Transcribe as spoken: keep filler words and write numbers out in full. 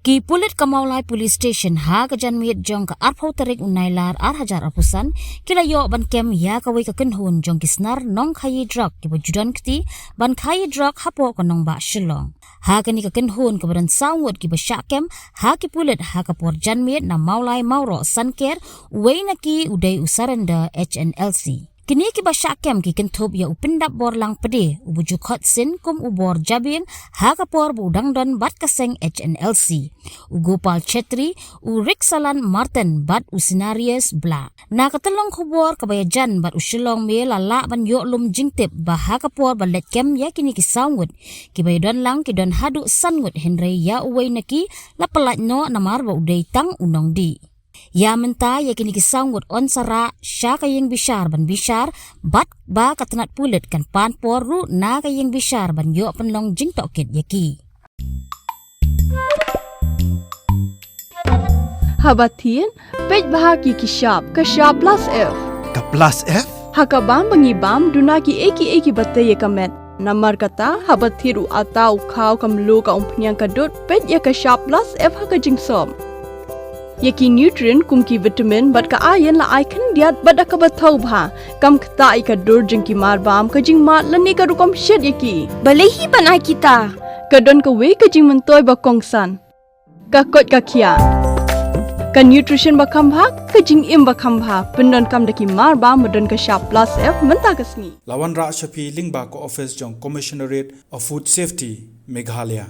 Ki pulit ka Mawlai Police Station ha ka janmiet jong ka arphew tarik u Nailar ar hajar arphew san ki la ïoh ban kem ïa kawei ka kynhun jong ki snar nongkhaïi drug kiba ju don kti ban khaïi drug hapoh ka nongbah Shillong. Ha kane ka kynhun kaba don saw ngut kiba shah kem ha ki pulit ha ka por janmiet na Mawlai Mawroh Sanker, uwei na ki u dei u Surrender H N L C. Kine kiba shah kem ki kynthup ïa u Pyndapborlang Pde, uba ju khot sin kum u Bor Jabieng, ha ka por ba u dang don bad ka seng H N L C, u Gopal Chetri, u Riksalan Martin bad u Sinarius Blah. Na ka tyllong khubor kaba ïajan bad u Shillong Mail la lah ban ïoh lum jingtip ba ha ka por ba leit kem ïa kine ki saw ngut, kiba ïadon lang ki don haduh san ngut, hynrei ïa uwei na ki la pyllait noh namar ba u dei tang u nongdih. Ïa mynta ïa kine ki saw ngut yn sa rah sha ka ïing bishar ban bishar, bad ba ka tnat pulit kan pan por ruh na ka ïing bishar ban ïoh pynlong jingtohkit ïa ki. Haba thied, peit bha ki ki shap, ka shap plus F. Ka plus F? Ha ka bam ba ngi bam, duna ki ei ki ei kiba tei ïa ka met. Namar kata, haba thied u atta, u khaw, ka mluh, ka umphniang, ka dud, peit ïa ka shap plus F ha ka jingsop. Ïa ki nutrient kum ki vitamin bad ka iron la ai khyndiat bad da kaba thaw bha. Kam ktah ïa ka dur jong ki marbam, ka jingmad lane ka rukom shet ïa ki. Balei hi ban ai kita? Ka don kawei ka jingmyntoi ba kongsan. Ka koit ka khiah. Ka nutrition ba kham bha, ka jingim ba kham bha. Pyndonkam da ki marbam ba don ka shap plus F mynta ka sngi. La wanrah sha phi lyngba ka office jong Commissionerate of Food Safety, Meghalaya.